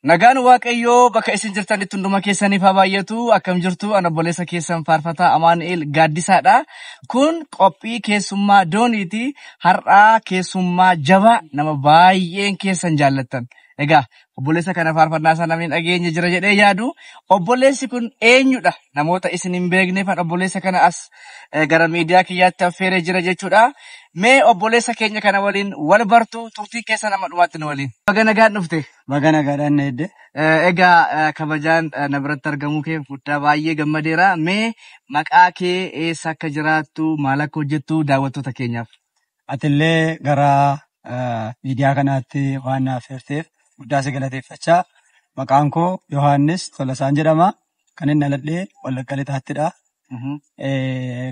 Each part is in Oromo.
Nagaan Waaqayyoo bakka isin jirtanitti hunduma keessaniif haa baay'atu. Akkam jirtu? Ana obboleessa keessan faarfataa Amaanu'el Gaaddisaadha. Kun qophii keessummaa dooniiti. Har'aa keessummaa jabaa nama baay'een keessan jaallattan. Egaa obboleessa kana faarfannaa isaa namni hin dhageenye jira jedhee yaadu. Obboleessi kun eenyudha? Namoota isin hin beekneef obboleessa kana as gara miidiyaa kiyyaatti affeeree jira jechuudha. Mee obboleessa keenya kana waliin wal bartu, turtii keessa nama dhumaatti nu waliin. Baga nagaan dhufte. Baga nagaadhaan na eedde. Egaa kabajaan na biratti argamuu kee guddaa baay'ee gammadeera. Mee maqaa kee, eessa akka jiraattu, maal akka hojjettu daawwattoota keenyaaf. Atillee gara miidiyaa kanaatti waan na affeerteef guddaa si galateeffachaa. Maqaan koo Yohaannis Tolasaan jedhama. Kan inni dhaladhee Wallagga Lixaattidha.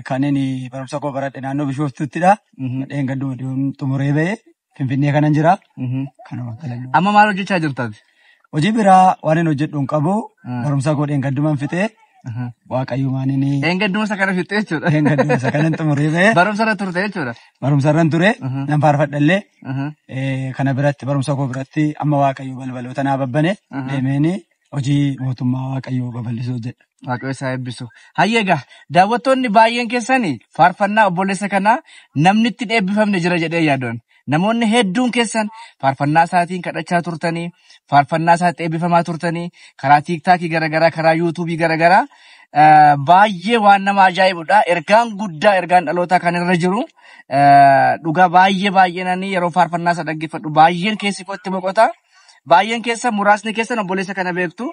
Kan inni barumsa koo baradhe naannoo Bishooftuuttidha. Dheengadduma xumuree bahee Finfinnee kanan jira. Kanuma galannoo. Amma maal hojjechaa jirta? Hojii biraa waan inni hojjedhu hin qabu. Barumsa koo dheengadduman fixee Waaqayyumaan inni Dheengadduma isa kana fixee jechuudha. Dheengadduma isa kanan xumuree bahee. Barumsa irra turte jechuudha. Barumsa irran ture. Nan faarfadhallee. Kana biratti, barumsa koo biratti, amma Waaqayyo balbaloota naa babbane deemeeni hojii mootummaa Waaqayyoo babal'isuu hojjedha. Waaqayyo isaa eebbisu. Hayyee, egaa daawwattoonni baay'een keessanii faarfannaa obboleessa kanaa namni itti eebbifamne jira jedhee yaadoon. Namoonni hedduun keessan faarfannaa isaatiin kadhachaa turtanii, faarfannaa isaatti eebbifamaa turtanii, karaa TikTokii garaagaraa, karaa YouTubeii garaagaraa baay'ee waan nama ajaa'ibudha. Ergaan guddaa, ergaan dhalootaa kan irra jiru. Dhugaa baay'ee baay'ee nani yeroo faarfannaa isa dhaggeeffadhu baay'een keessi kootti boqota. Baay'een keessan, muraasni keessan obboleessa kana beektu.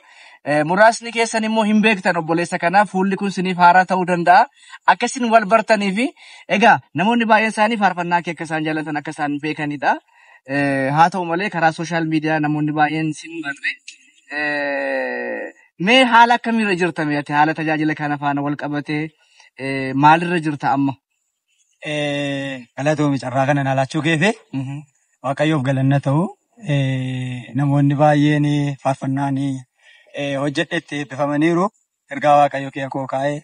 Muraasni keessan immoo hin beektan obboleessa kana, fuulli kun siniif haaraa ta'uu danda'a. Akkasin wal bartanii fi egaa namoonni baay'een isaanii faarfannaa kee akka isaan jaallatan, akka isaan beekanidha. Haa ta'u malee karaa social media namoonni baay'een sin barre. Mee haala akkamiirra jirta mee ati, haala tajaajila kana faana wal qabatee maalirra jirta amma? Galatoomi carraa kana na laachuu keefi. Waaqayyoof galanna ta'u, namoonni baay'een faarfannaan hojjedhetti eebbifamaniiru. Ergaa Waaqayyo kee koo kaa'ee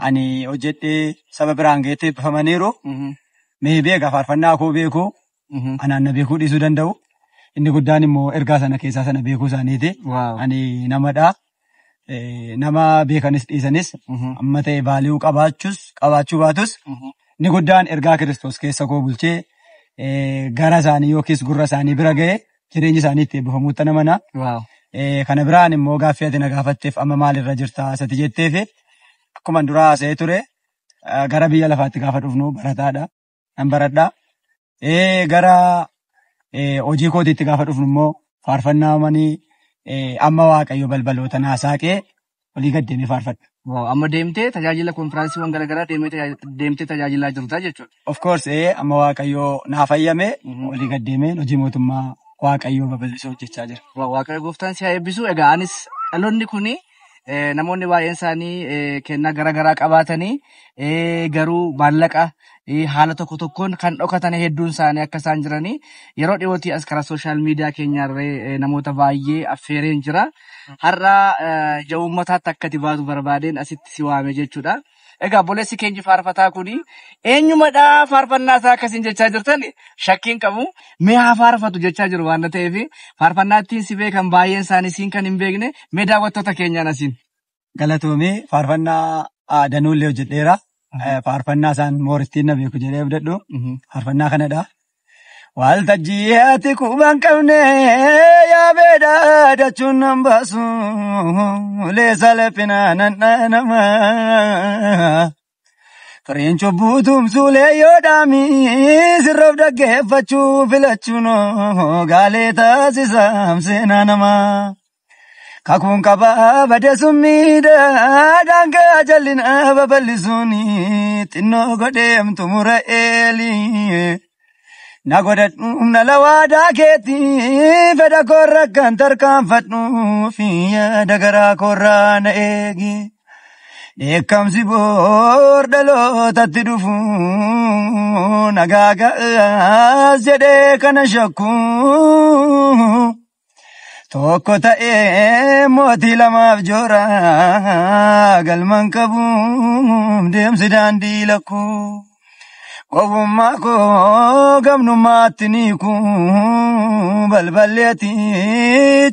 ani hojjedhee saba biraan geettee eebbifamaniiru. Mee beeka faarfannaa koo beeku, anaan na beekuu dhiisuu danda'u. Inni guddaan immoo ergaa sana keessaa sana beekuu isaaniiti. Ani namadha. Nama beekanis dhiisanis, amma ta'e baali'uu qabaachuus qabaachuu baatus, inni guddaan ergaa Kiristoos keessa koo bulchee gara isaanii yookiis gurra isaanii bira ga'ee jireenyi isaanii itti eebbifamuutti namana. Kana biraan immoo gaaffii ati na gaafatteef, amma maalirra jirta asati jetteef, akkuma dura haasa'ee ture, gara biyya lafaatti gaafa dhufnu barataadha. Nan baradha. Gara hojii kootiitti gaafa dhufnu immoo faarfannaa manii amma Waaqayyo balbaloota naa saaqee olii gad deemee faarfadha. Amma deemtee tajaajila konfiraansiiwwan garaagaraa deemtee tajaajilaa jirta jechuudha. Of course, amma Waaqayyo naa fayyame olii gad deemee hojii mootummaa Waaqayyoo babal'isuu hojjechaa jira. Waaqayyo gooftaan si haa eebbisu. Egaa anis dhaloonni kuni namoonni baay'een isaanii kennaa garaagaraa qabaatanii garuu maallaqa haala tokko tokkoon kan dhokatan hedduun isaanii akka isaan jiranii yeroo dhiyootii as karaa social media keenyarree namoota baay'ee affeereen jira. Har'a ija uummataatti akka ati baatu barbaadeen asitti si waame jechuudha. Egaa obboleessi keenyi faarfataa kuni eenyumadhaa, faarfannaa isaa akkasiin jechaa jirtan shakkiin qabu. Mee haa faarfatu jechaa jiru waan ta'eef, faarfannaa ittiin si beekan baay'een isaanii siin kan hin beekne mee daawwattoota keenyaan asiin. Galatoomii, faarfannaa danuullee hojjedheera. Faarfannaa isaan moorittiin na beeku jedhee abdadhu. Faarfannaa kanadha. Waltajjii ati quban qabne yaabeedha dachuun nan baasu leessa laphina nan dhaanama. Firiin cubbuu tumsuulee yoo dhaami sirroof dhaggeeffachuu filachuun gaalee taasisaam seenaa namaa. Kakuun qabaa badee summiidha daangaa jal'ina babal'isuun xinnoo godheem xumura eelii. Na godhadhu na lawaadaa keetii, fedha koorra kan tarkaanfadhuu fi yaada garaa koorraa na eegi. Dheekkamsi boor dhalootatti dhufu nagaa ga'aas jedhee kana shakku. Tokko ta'ee mootii lamaaf joora galman qabu deemsi daandii lakkuu. Gowwummaa koo gamnummaatti ni kun balballi ati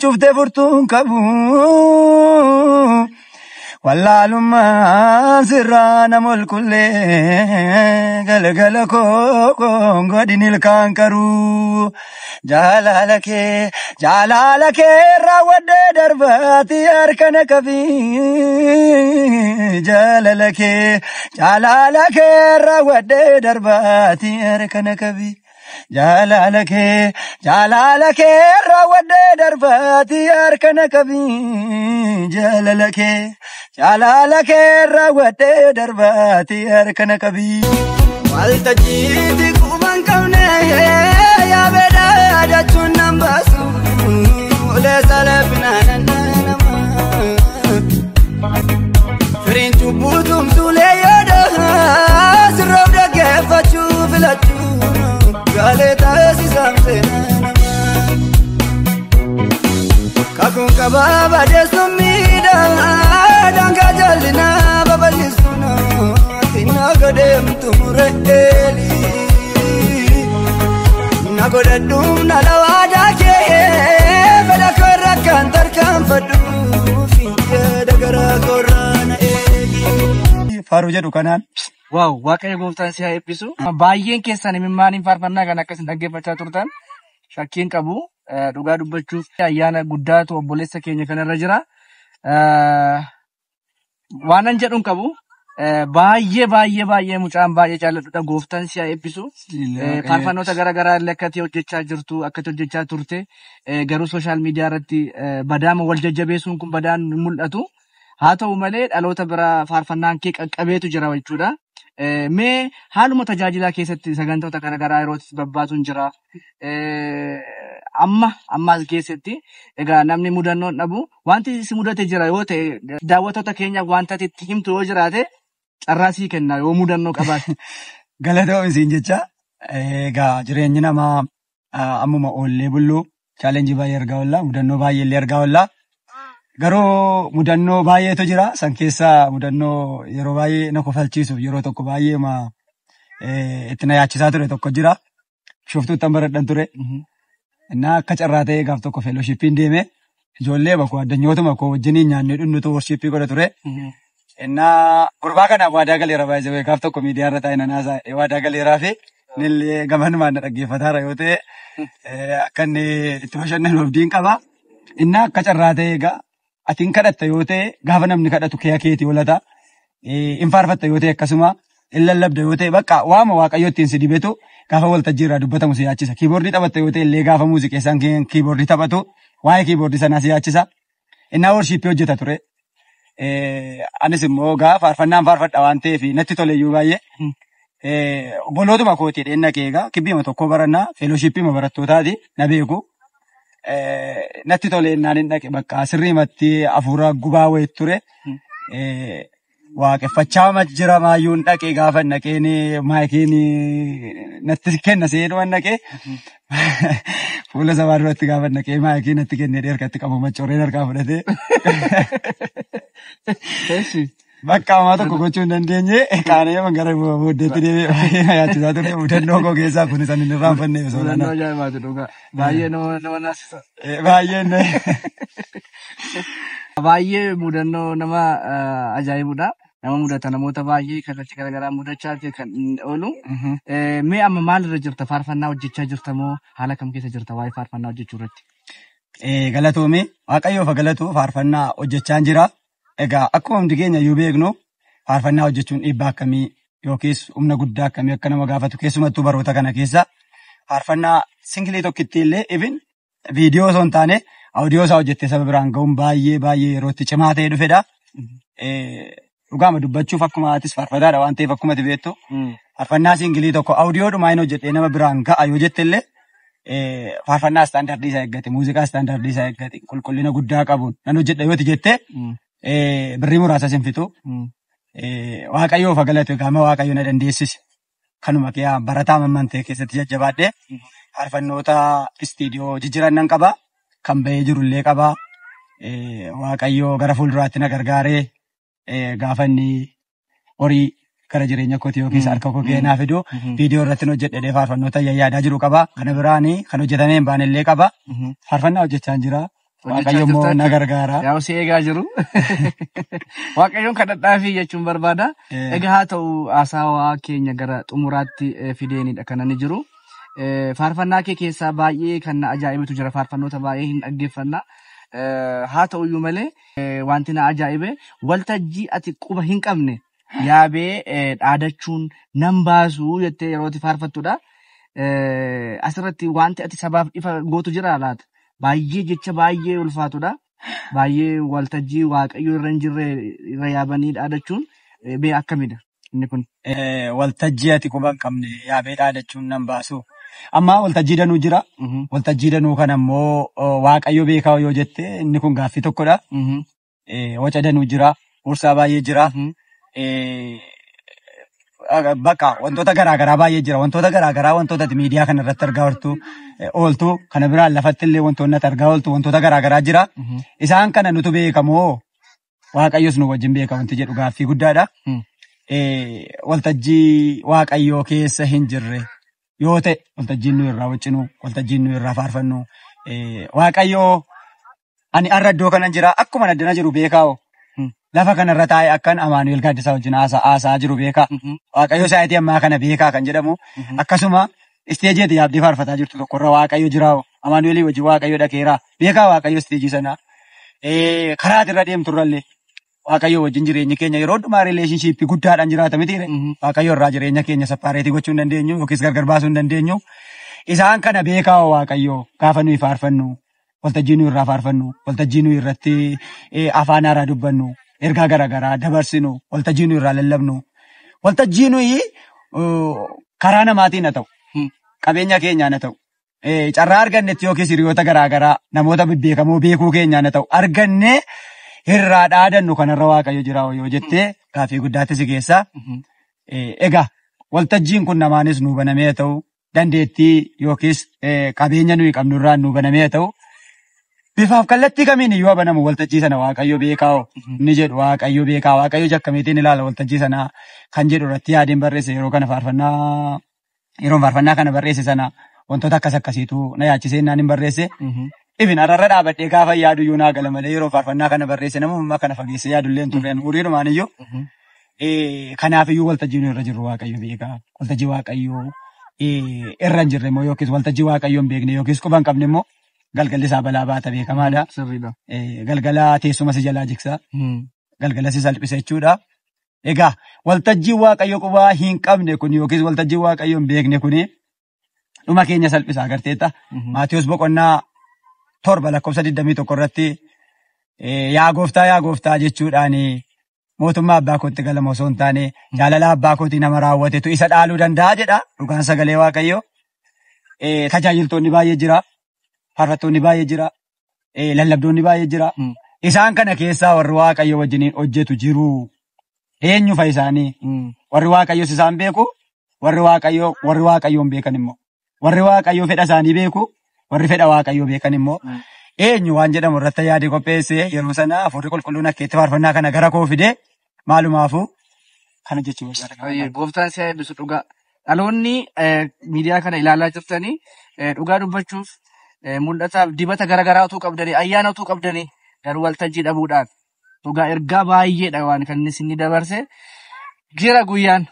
cuftee furtuun qabu. Wallaalummaan sirraa nama ol qullee galgala koo godhin ilkaan qaruu. Jaalala kee raawwadhee darbaati harka na qabi. Jaalala kee raawwadhee darbaati harka na qabi. Jaalala kee raawwadhee darbaati harka na qabi. Jaalala kee raawwadhee darbaati harka na qabi. Waltajjiitti quban qabne yaabedha yaadachuun nan baasu ulee salphinaan nama. Firiin cubbuu tumsuulee yaada sirraaf dhaggeeffachuu filachuu gaalee taasisaan seenaa nama. Kakuun qabaa badeessuun miidhaa daangaa jallinaa babal'isuun xinnaa gadeemtu mureeli. Na godhadhuun na lawaadaa kee fedha koorra kan tarkaanfadhu yaada garaa koorraa na eegi. Faaruu jedhu kanaan. Waaw, Waaqayyo gooftaan si haa eebbisu. Baay'een keessan imimmaaniin faarfannaa kan akkasin dhaggeeffachaa turtan shakkiin qabu. Dhugaa dubbachuuf ayyaana guddaatu obboleessa keenya kanarra jira. Waanan jedhuun qabu. Baay'ee baay'ee baay'ee mucaan baay'ee jaalladhudha. Gooftaan si haa eebbisu. Faarfannoota garaa garaa illee akka ati hojjechaa jirtu, akka ati hojjechaa turte, garuu sooshaal miidiyaa irratti badaama wal jajjabeessuun kun badaan hin mul'atu. Haa ta'u malee dhaloota biraa faarfannaan kee qaqqabeetu jira jechuudha. Mee haaluma tajaajilaa keessatti sagantoota garaa garaa yeroo itti babbaatuun jira. Amma ammaas keessatti egaa namni mudannoon dhabu wanti si mudate jira yoo ta'e daawwattoota keenyaaf wanta ati itti himtu yoo jiraate carraa sii kenna yoo mudannoo qabaate. Galatoom isiin jecha egaa jireenyi namaa ammuma oollee bulluu chaalenjii baay'ee argaa oolla mudannoo baay'ee illee argaa oolla. Garuu mudannoo baay'eetu jira. San keessaa mudannoo yeroo baay'ee na kofalchiisuuf yeroo tokko baay'ee itti na yaachisaa ture tokko jira. Bishooftuuttan baradhan ture. Innaa akka carraa ta'ee gaaf tokko feelooshippiin deeme ijoollee bakoo addunyootuma koo wajjiniin nyaannee dhunnutu worshiippii godha ture. Innaa gurbaa kanaaf waadaa galeera baay'ee gaaf tokko miidiyaa irra taa'e nanaasaa waadaa galeeraa fi innillee gamanumaan na dhaggeeffataara yoo ta'e akka inni itti bashannanu abdiin qaba. Innaa akka carraa ta'ee egaa ati hin kadhatta yoo ta'e gaafa namni kadhatu kee keetii oolata. Hin faarfatta yoo ta'e akkasuma hin lallabda yoo ta'e bakka waama waaqayyo ittiin si dibetu gaafa waltajjii irraa dubbatamu si yaachisa. Kiiboordii taphatta yoo ta'e illee gaafa muuziqeessaan kiiboordii taphatu waa'ee kiiboordii sanaa si yaachisa. Innaa worshiippii hojjeta ture. Anis immoo gaafa faarfannaan faarfadha waan ta'eef natti tole iyyuu baay'ee. Obbolootuma kootii dheenna kee egaa kibbiima tokko barannaa feelooshippiima barattootaati na beeku. Natti tole innaan hin dhaqe bakka sirriimatti hafuura gubaa wayii ture. Waaqeffachaa jira maayyuun dhaqe gaafa dhaqeen maayikiin natti kenna seedhuman dhaqe. Fuula sabaa duratti gaafa dhaqee maayikii natti kennee harkatti qabu maccoreen harkaa fudhatee. Bakka ammaa tokko gochuu hin dandeenye qaana'ee gara booddeetti deebi'ee baay'ee na yaachisaa ture. Mudannoo koo keessaa kun isaan hin irraanfanneef Mudannoo soolana. ajaa'ibaati dhugaa. Baay'ee nama naasisa. Baay'een Baay'ee mudannoo nama ajaa'ibudha. Nama mudata namoota baay'ee kallattii garaagaraa mudachaa kan oolu. Mee amma maalirra jirta? Faarfannaa hojjechaa jirta moo haala kam keessa jirta waa'ee faarfannaa hojjechuu irratti? Galatoomii Waaqayyoof haa galatu faarfannaa hojjechaa jira. Egaa akkuma hundi keenya iyyuu beeknu faarfannaa hojjechuun dhiibbaa akkamii yookiis humna guddaa akkamii akka nama gaafatu keessumattuu baroota kana keessa faarfannaa singilii tokkitti illee even viidiyoo osoo hin taane audio isaa hojjettee saba biraan ga'uun baay'ee baay'ee yerootti cimaa ta'ee dhufedha. Dhugaama dubbachuuf akkuma atis faarfataadha waan ta'eef akkuma ati beektu faarfannaa singilii tokko audiyoodhumaa hin hojjedhee nama biraan ga'a yoo jette illee faarfannaa istaandardii isaa eeggate muuziqaa istaandardii isaa eeggate qulqullina guddaa qabuun nan hojjedha yoo jette birrii muraasa sin fixu. Waaqayyoof haa galatu egaa Waaqayyo na dandeessise. Kanuma kee barataa mamman ta'e keessatti jajjabaadhee faarfannoota istiidiyoo jijjiiran nan qaba. Kan bahee jirullee qaba. Waaqayyo gara fuulduraatti na gargaaree gaafa inni horii gara jireenya kootii yookiis harka koo keenyaa fidu viidiyoo irratti hojjedhee faarfannoota yaadaa jiru qaba. Kana biraan kan hojjetamee hin baane illee qaba. Faarfannaa hojjechaa jira. Waaqayyo immoo na gargaara. Yaa si eegaa jiru. Waaqayyoon kadhadhaafii jechuun barbaada. Egaa haa ta'u haasawaa keenya gara xumuraatti fideenidha kan inni jiru. Faarfannaa kee keessaa baay'ee kan na ajaa'ibetu jira. Faarfannoota baay'ee hin dhaggeeffanna. Haa ta'uyyuu malee wanti na ajaa'ibe waltajjii ati quba hin qabne yaabee dhaadachuun nan baasu jettee yeroo ati faarfattudha. Asirratti wanti ati sabaaf ifa gootu jira laata? Baay'ee jecha baay'ee ulfaatudha. Baay'ee waltajjii waaqayyo irra hin jirre irra yaabanii dhaadachuun bee akkamidha inni kun? Waltajjii ati quba hin qabne yaabee dhaadachuun nan baasu. Amma waltajjii danuu jira. Waltajjii danuu kana immoo waaqayyo beekaa yoo jette inni kun gaaffii tokkodha. Waca danuu jira. Ursaa baay'ee jira. Bakka wantoota garaagaraa baay'ee jira. Wantoota garaagaraa wantoota ati miidiyaa kana irratti argaa jirtu ooltu kana biraan lafatti illee wantoonni ati argaa ooltu wantoota garaagaraa jira. Isaan kana nutu beekamoo waaqayyos nu wajjin beeka wanti jedhu gaaffii guddaadha. Waltajjii waaqayyoo keessa hin jirre yoo ta'e waltajjiin nu irraa waccinu, waltajjiin nu irraa faarfannu, waaqayyoo ani har'a iddoo kana jira akkuma addana jiru beekaa'o. Lafa kanarra taa'ee akkan Amaanu'el Gaaddisaa wajjin haasa'aa jiru beekaa. Waaqayyo sa'aatii ammaa kana beekaa kan jedhamu. Akkasuma isteejii ati yaabdee faarfataa jirtu tokkorra waaqayyo jiraa'o. Amaanu'elii wajjin waaqayyo dhaqeera. Beekaa waaqayyo isteejii sana. Karaa ati irra deemturrallee waaqayyo wajjin jireenyi keenya yeroo hundumaa rileeshinshiippii guddaadhaan jiraata mitiire. Waaqayyo irraa jireenya keenya sapaareetii gochuu hin dandeenyu yookiis gargar baasuu hin dandeenyu. Isaan kana beekaa waaqayyo gaafa nuyi faarfannu, waltajjii nuyi irraa faarfannu, waltajjii nuyi irratti afaan haaraa dubbannu, ergaa garaagaraa dabarsinu, waltajjii nuyi irraa lallabnu, waltajjii nuyi karaa namaatiin haa ta'u, qabeenya keenyaan haa ta'u, carraa argannetti yookiis hiriyoota garaagaraa namoota bebbeekamoo beekuu keenyaan haa ta'u arganne irraa dhaadannu kanarra waaqayyo jira yoo jettee gaaffii guddaatti si geessa. Egaa waltajjiin kun namaanis nuu banamee haa ta'u, dandeettii yookiis qabeenya nuyi qabnu irraa nuu banamee haa ta'u, bifaaf kallattii kamiin iyyuu banamu waltajjii sana waaqayyo beekaa ni jedhu waaqayyo beekaa waaqayyo akkamiitiin ilaala waltajjii sana kan jedhu irratti yaadeen barreesse yeroo kana faarfannaa yeroo faarfannaa kana barreesse sana wantoota akkas akkasiitu na yaachisee naan hin barreesse. Ifin har'arra dhaabadhee gaafa yaadu iyyuu naa gala malee yeroo faarfannaa kana barreesse namummaa kana fageesse yaadu illee hin turre umuriidhumaan iyyuu. Kanaaf iyyuu waltajjii nu irra jirru waaqayyo beekaa waltajjii waaqayyo irra hin jirre immoo yookiis waltajjii waaqayyo hin beekne yookiis quba hin qabne immoo galgalli isaa balaa baata beekamaadha. Sirriidha. Galgala teessuma si jalaa jigsa. Galgala si salphisa jechuudha. Egaa waltajjii waaqayyo qubaa hin qabne kun yookiis waltajjii waaqayyo hin beekne kun dhuma keenya salphisa agarteetta. Maatiyus boqonnaa 7 lakkoofsa 21 irratti yaa gooftaa yaa gooftaa jechuudhaan mootummaa abbaa kootti galama osoo hin taane jaalala abbaa kootii nama raawwatetu isa dhaaluu danda'a jedha. Dhugaan sagalee waaqayyo. Tajaajiltoonni baay'ee jira. Faarfattoonni baay'ee jira. Lallabdoonni baay'ee jira. Isaan kana keessaa warri waaqayyo wajjiniin hojjetu jiru. Eenyu fa'i isaanii? Warri waaqayyos isaan beeku, warri waaqayyoon beekan immoo. Warri waaqayyo fedha isaanii beeku, warri fedha waaqayyoo beekan immoo. Eenyu waan jedhamu irratti yaade qopheesse yeroo sana hafuurri qulqulluun akka itti faarfannaa kana gara koo fide maalumaafuu kana jechuu barbaada. Gooftaan si haa eebbisu dhugaa. Dhaloonni miidiyaa kana ilaalaa jirtanii dhugaa dubbachuuf mul'ataaf dibata garaagaraa utuu qabdanii ayyaana utuu qabdanii garuu waltajjii dhabuudhaan dhugaa ergaa baay'eedha waan kan inni dabarse. Jira guyyaan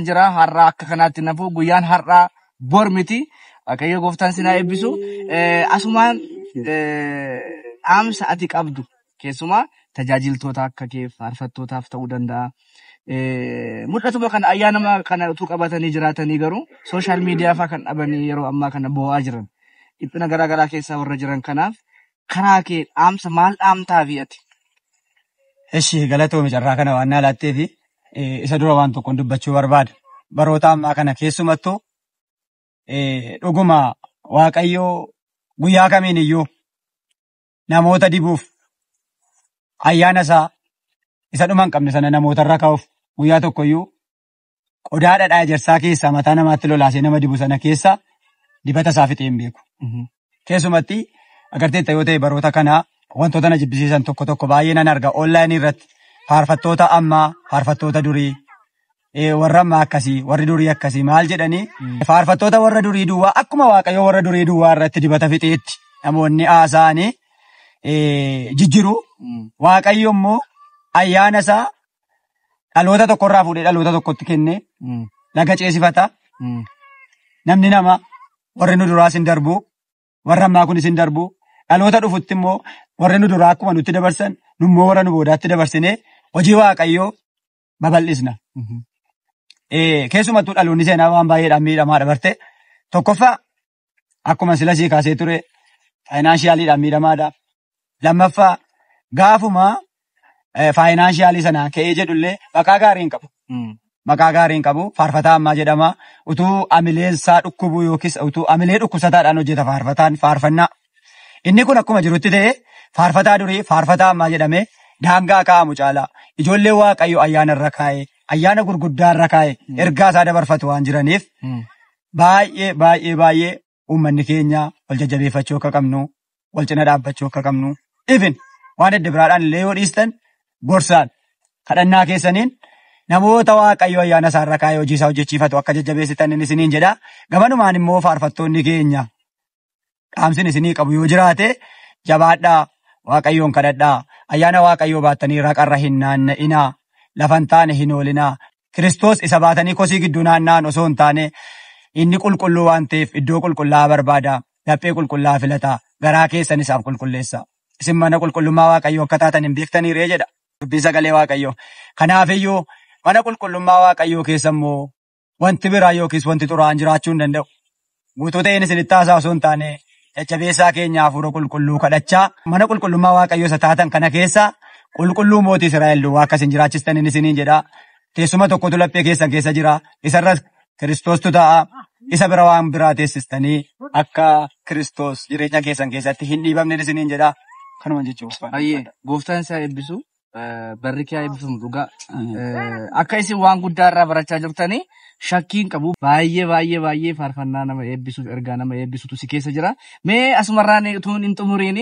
jira har'aa akka kanaatti nafu guyyaan har'aa bor miti. Waaqayyo gooftaan si haa eebbisu. Asumaan dhaamsa ati qabdu keessumaa tajaajiltoota akka kee faarfattootaaf ta'uu danda'a. Mul'atuma kana ayyaana kana utuu qabatanii jiraatanii garuu sooshaal miidiyaa fa'aa kan dhabanii yeroo ammaa kana boo'aa jiran. Dhiphina garaagaraa keessaa warra jiran kanaaf karaa kee dhaamsa maal dhaamtaafi ati? Eshi galatoome carraa kana waan naa laattee fi isa dura waan tokkoon dubbachuu barbaada. Baroota ammaa kana keessumattuu dhuguma waaqayyoo guyyaa kamiin iyyuu namoota dibuuf ayyaana isaa isa dhuma hin qabne sana namootarra kaa'uuf guyyaa tokkoyyuu qodaa dhadhaa ejersaa keessaa mataa namaatti lolaasee nama dibu sana keessa dibata isaa fixee hin beeku. Keessumatti agarteetta yoo ta'e baroota kanaa wantoota na jibbisiisan tokko tokko baay'ee nan arga onlaayinii irratti faarfattoota ammaa faarfattoota durii Warra ammaa akkasii warri durii akkasii maal jedhanii faarfattoota warra durii duwwaa akkuma Waaqayyoo warra durii duwwaa irratti dibata fixeetti namoonni haasa'anii jijjiru. Waaqayyo immoo ayyaana isaa dhaloota tokkorraa fuudhee dhaloota tokkotti kennee laga ceesifata. Namni nama warri nu duraas hin darbu, warra ammaa kunis hin darbu. Dhaloota dhufutti immoo warri nu duraa akkuma nutti dabarsan nummoo warra nu boodaatti dabarsinee hojii Waaqayyoo babal'isna. Keessumattuu dhaloonni seenaa waan baay'eedhaan miidhamaa dabarte. Tokkoffaa akkuma sila sii kaasee ture faayinaanshiyaaliidhaan miidhamaadha. Lammaffaa gaafuma faayinaanshiyaali sanaa ka'ee jedhullee maqaa gaarii hin qabu. Maqaa gaarii hin qabu. Faarfataa ammaa jedhama. Utuu amileen isaa dhukkubu yookiis utuu amilee dhukkubsataadhaan hojjeta faarfataan faarfannaa. Inni kun akkuma jirutti ta'e faarfataa durii faarfataa ammaa jedhamee daangaa kaa'amu caalaa ijoollee Waaqayyo ayyaana irra kaa'ee ayyaana gurguddaa irra kaa'ee ergaa isaa dabarfatu waan jiraniif baay'ee baay'ee baay'ee uummanni keenya wal jajjabeeffachuu akka qabnu, wal cina dhaabbachuu akka qabnu, ifin waan adda biraadhaan illee yoo dhiistan gorsaan kadhannaa keessaniin namoota Waaqayyo ayyaana isaa irra kaa'ee hojii isaa hojjechiifatu akka jajjabeessitan inni isiniin jedha. Gamanumaan immoo faarfattoonni keenya dhaamsin isinii qabu yoo jiraate jabaadhaa, Waaqayyoon kadhadhaa, ayyaana Waaqayyoo baattanii raqarra hin naanna'inaa, lafa hin taane hin oolinaa. Kiristoos isa baatanii kosii gidduu naanna'an osoo hin taane inni qulqulluu waan ta'eef iddoo qulqullaa'aa barbaada, laphee qulqullaa'aa filata, garaa keessan isaaf qulqulleessa. Isin mana qulqullummaa Waaqayyoo akka taatan hin beektanii ree jedha dubbiin sagalee Waaqayyoo. Kanaafiyyuu mana qulqullummaa Waaqayyoo keessa immoo wanti biraa yookiis wanti xuraa'aan jiraachuu hin danda'u. Guutuu ta'een isinitti haasaa osoo hin taane jajjabeessaa keenya hafuura qulqulluu kadhachaa mana qulqullummaa Waaqayyoo isa taatan kana keessa qulqulluu mootii Israa'el duwwaa akka isin jiraachistan inni isiniin jedha. Teessuma tokkotu laphee keessan keessa jira. Isarras Kiristoostu taa'a. Isa bira waan biraa teessistanii akka Kiristoos jireenya keessan keessatti hin dhiibamne isiniin jedha. Kanuma jechuuf. Ayyee gooftaan isaa eebbisu, barri kee haa eebbifamu dhugaa. Akka isin waan guddaa irraa barachaa jirtanii shakkiin qabu. Baay'ee baay'ee baay'ee faarfannaa nama eebbisuuf ergaa nama eebbisutu si keessa jira. Mee asumarraan utuu hin xumuriin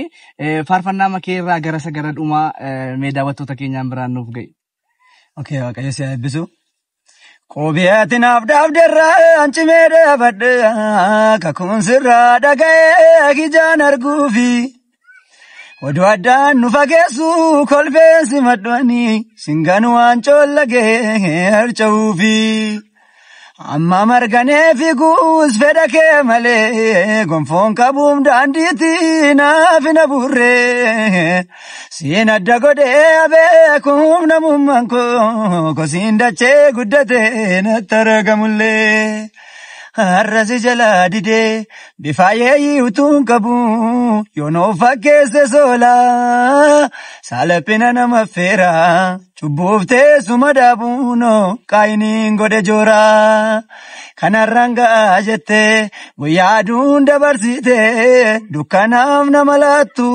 faarfannaa makee irraa gara isa gara dhumaa mee daawwattoota keenyaan biraan nuuf ga'i. Okay, Waaqayyo si haa eebbisu. Qoobii ati naaf dhaabderraa ancimee dhaabadhe kakuun sirraa dhaga'ee ijaan arguufi. Oduu addaan nu fageessu kolfeensi maddooni singan waan coollagee harca'uufi. Amma marganee fiiguus fedha kee malee gonfoon qabuum daandiitti naaf hin abuurre. Siin adda godhee abeekuum namummaan koo kosiin dachee guddate natti argamullee. Har'as jalaa didee bifa yeeyyii utuu hin qabu yoonoo fakkeesse sola salphina nama feera cubbuuf teessuma dhaabuunoo qaayiniin godhe joora. Kanarraan ga'a jettee guyyaa aduun dabarsite dukkanaaf nama laattu.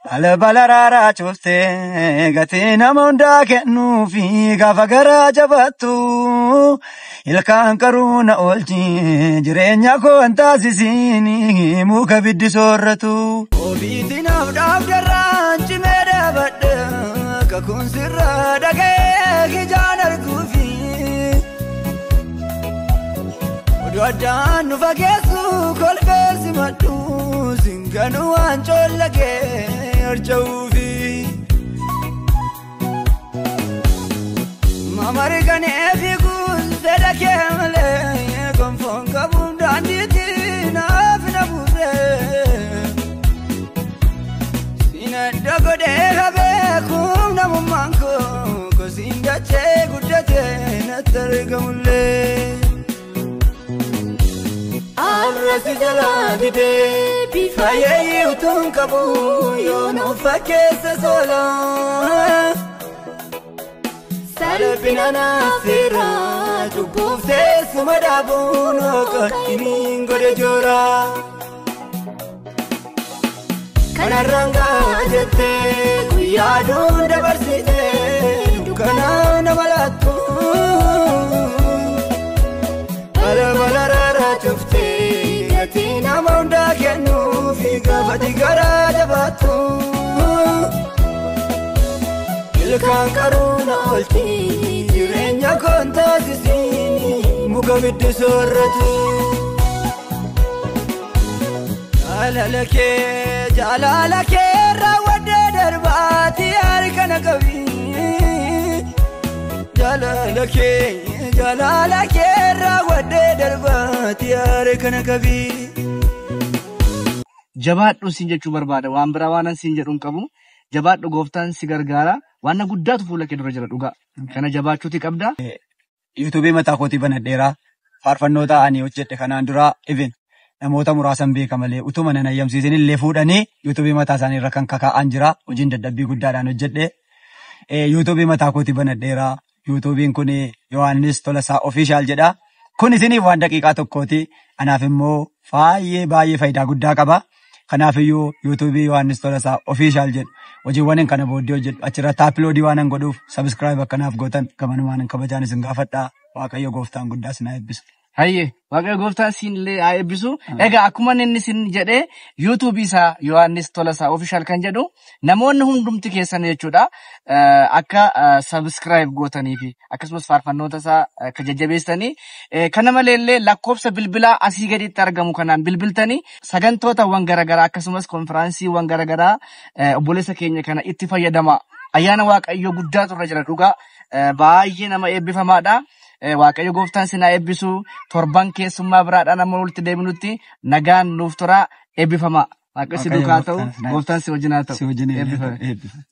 Balbala raaraa cuftee gatii nama hundaa kennuufi gaafa garaa jabaattu. Ilkaan qaruu na oolchi jireenya koo hin taasisiin muka biddi soorratu. Ofiitti naaf dhaabdarraan cimee dhaabadhe kakuun sirraa dhaga'ee ijaan arguufi. Oduu addaan nu fageessu kolfeensi maddu singanuu waan coollagee harca'uufi. Mamarganee fiiguus fedha kee malee gonfoon qabuun daandiitti naaf na buuse. Siin adda godhee habeekuum namummaan koo kosiin dachee guddate natti argamullee. Har'as jalaa didee bifa yeeyyii utuu hin qabu yoonoo fakkeesse sola. Salphina naaf seera cubbuuf teessuma dhaabuun qaayiniin godhe joora. Kanarraan ga'a jettee guyyaa aduun dabarsite dukkana nama laattu. Balbala raaraa cuftee gatii nama hundaa kennuufi gaafati garaa jabaattu. Ilkaan qaruu na oolchi jireenya Akka ibiddi soorratu. Jaalala kee jaalala kee raawwadhee darbaatii harka na qabi. Jaalala kee jaalala kee raawwadhee darbaatii harka na qabi. Jabaadhu siin jechuu barbaada. Waan biraa waan siin jedhu hin qabu. Jabaadhu, gooftaan si gargaara. Waan guddaatu fuula kee dura jira dhugaa. Kana jabaachuuti qabda. Yuutuubii mataa kootii banadheeraa. Faarfannoota ani hojjedhe kanaan dura even namoota muraasan beeka malee utuma nan ayyamsiisin illee fuudhanii yuutuubii mataa isaanii irra kan kakaa'an jira. Hojiin dadhabbii guddaadhaan hojjedhe. Yuutuubii mataa kootii banadheeraa. Yuutuubiin kun Yohaannis Tolasaa Official jedha. Kun isiniif waan daqiiqaa tokkooti. Anaaf immoo baay'ee baay'ee faayidaa guddaa qaba. Kanaafiyyuu yuutuubii Yohaannis Tolasaa Official jedhu hojiiwwan kana booddee hojjedhu achirratti upload waan an godhuuf subscribe akkanaaf gootan gamanumaan kabajaan isin gaafadhaa. Waaqayyo gooftaan guddaa isin haa eebbisu. Hayyee, Waaqayyo gooftaan siin illee haa eebbisu. Egaa akkuma inni sin jedhee, yuutuubii isaa Yohaannis Tolasaa Official kan jedhu namoonni hundumti keessan jechuudha akka subscribe gootanii fi akkasumas faarfannoota isaa akka jajjabeessanii, kana maleellee lakkoofsa bilbilaa asii gaditti argamu kanaan bilbiltanii sagantootawwan garaagaraa akkasumas konfiraansiiwwan garaagaraa obboleessa keenya kana itti fayyadama. Ayyaana Waaqayyoo guddaatu irra jira dhugaa, baay'ee nama eebbifamaadha. Waaqayyo gooftaan sin haa eebbisu. Torban keessummaa biraadhaan amma walitti deebinutti nagaan nuuf tura, eebbifama. Waaqayyo si duukaa haa ta'u, gooftaan si wajjin haa ta'u. Si wajjin Eebbifame. Eebbifame.